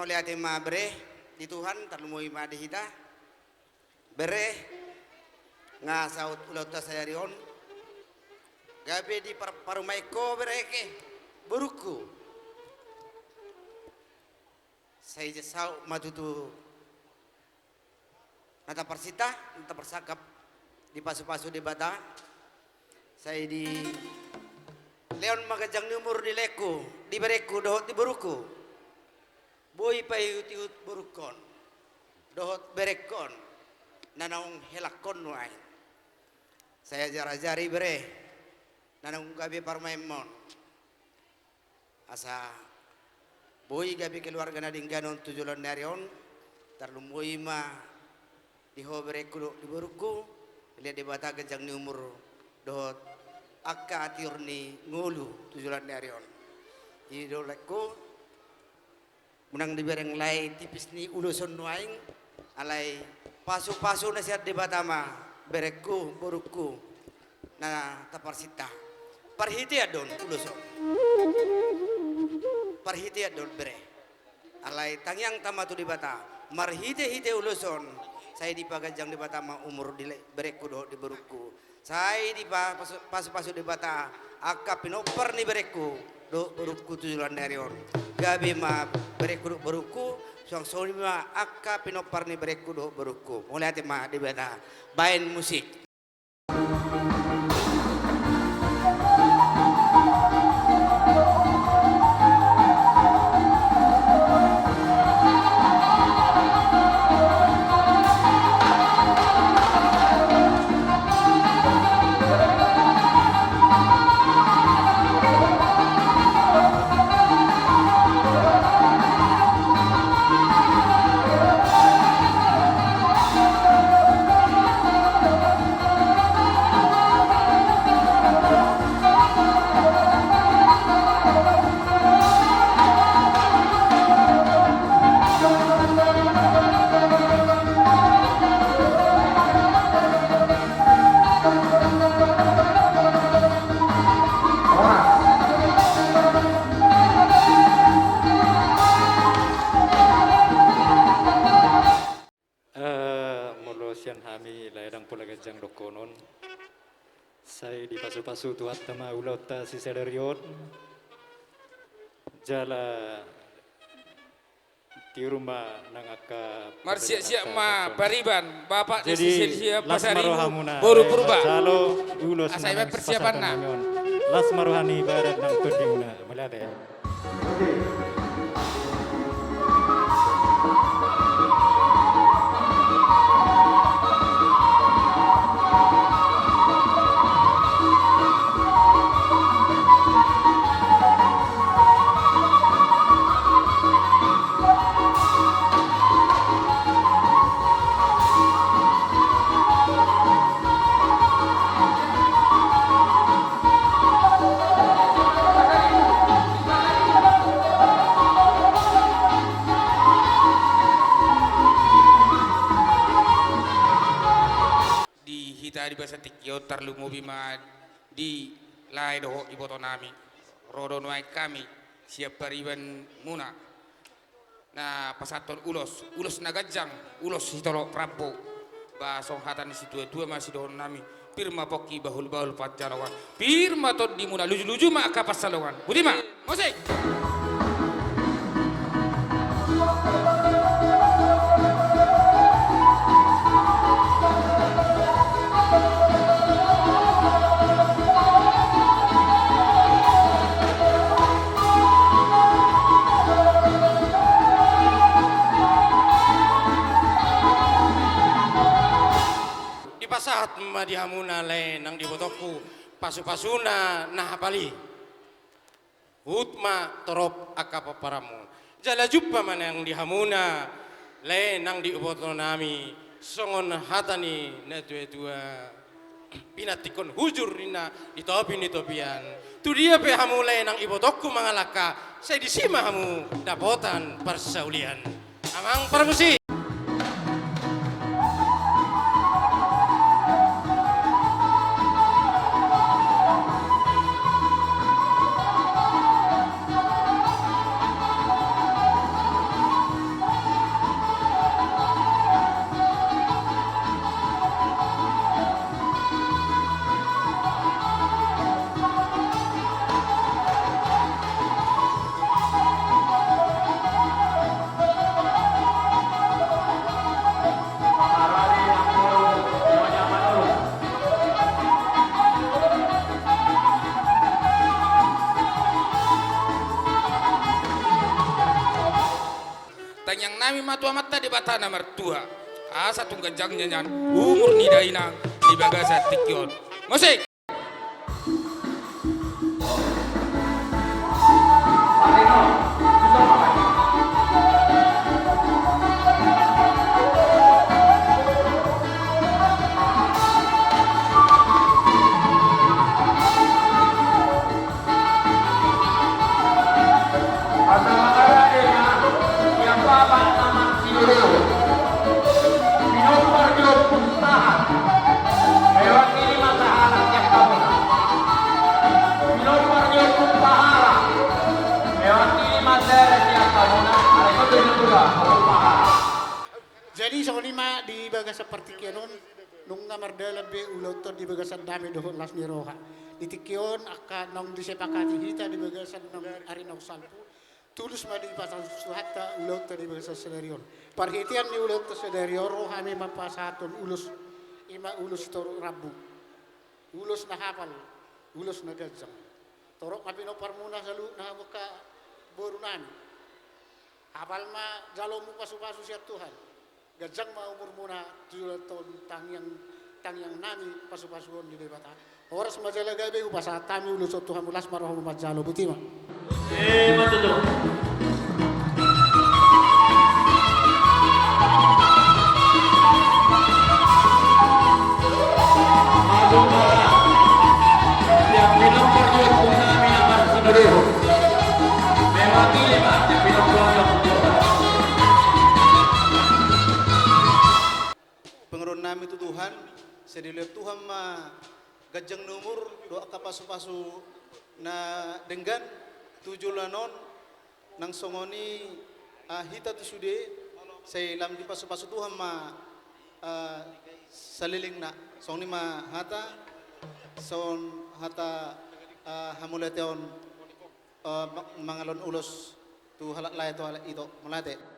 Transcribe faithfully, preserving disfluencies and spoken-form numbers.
Mauliate ma bere di Tuhan, tarlumobi ma di hita. Bere, nga saut ulaonta sadari on, gabe di par-, parumaen ho bere, borungku. Sai saut ma tutu na taparsinta, na taparsangkap di pasu-pasu Debata. Sai dilehon ma ganjang ni umur di laengku, di berengku dohot di borungku. Boi paihut-ihut borungkon dohot berengkon na naung helangkon nuaeng. Sai ajar-ajari bere na naung gabe parumaenmon, asa boi gabe keluarga na denggan on tu joloan ni ari on. Tarlumobi ma di ho berengku dohot di borungku, dilehon Debata ganjang ni umur dohot angka tiur ni ngolu tu joloan ni ari on. I do laengku, unang dibereng lae tipis ni ulos on nuaeng, alai pasu-pasu na sian Debata ma berengku, borungku, na taparsinta. Parhitean do on ulos on. Parhitean do on bere. Alai tangiangta ma tu Debata, marhite-hite ulos on, sai dipaganjang Debata ma umur di le-, berengku dohot di borungku. Sai dipa-, pasu-, pasu-pasu Debata angka pinompar ni berengku dohot borungku tu joloan ni ari on. Gabe ma berengku dohot borungku, suang songon i ma angka pinompar ni berengku dohot borungku. Mauliate ma Debata. Baen musik. Eh, molo sian hami lae, ndang pola ganjang dohonon. Sai dipasu-pasu Tuhanta ma ulaonta sisadari on. Jala tiur ma nang angka... Marsiap-siap ma pariban, bapak ni si Silvia Pasaribu, boru Purba. Asa iba persiapanna. Las ma roha ni badan nang tondimuna. Mauliate. Di hita di bagasan tingki on, tarlumobi ma di lae dohot ibotonami. Ro do nuaeng hami sian paribanmuna na pasahathon ulos, ulos na ganjang, ulos sitolop rambu. Ba songon hata ni situa-tua ma sidohononnami: Pir ma pongki, bahul-bahul pansalongan, pir ma tondimuna, luju-luju ma angka pansalongan. Boti ma. Musik. Dipasahat ma di hamuna lae nang di ibotongku pasu-pasuna na hapal i. Huhut ma torop angka pomparanmu. Jala jumpa ma nang di hamuna lae nang di ibotonami, songon hata ni natua-tua: Pinantikhon hujur ninna di topi ni topian. Tu dia pe hamu lae nang ibotongku mangalangka, sai disi ma hamu dapotan parsaulian. Amang parmusik. Nami ma tu Amanta Debata na martua, asa tung ganjang nian umur ni dainang di bagasan tingki on. Musik. Jadi songon i ma di bagasan partingkian on, nunga mardalan be ulaonta on di bagasan dame dohot las ni roha. Di tingki on angka naung disepakati hita di bagasan naung ari naung salpu, tulus ma dipasangap Tuhanta ulaonta di bagasan sadari on. Parhitean ni ulaonta sadari on ro hami ma pasahathon ulos, i ma ulos sitorop rambu. Ulos na hapal, ulos na ganjang. Torop ma pinomparmuna saluhutna hamu angka boru nami. Hapal ma jaloonmu pasupasu sian Tuhan. Ganjang ma umurmuna tu joloan on, tangiang, tangiang nami pasupasuon ni Debata. Horas ma jala gabe, hupasahat hami ulos on tu hamu, las ma rohamu manjalo, boti ma. Eh, manjalo. Pangidoan nami tu Tuhan, sai dilehon Tuhan ma ganjang ni umur dohot angka pasupasu na denggan tu joloan on, nang songon i, ah, hita tu sude, sai lam dipasupasu Tuhan ma, ah, salelengna. Songon i ma hata, songon hata, ah, hamauliateon, ah, ma-, mangalehon ulos tu halak lae, tu halak ito, mauliate.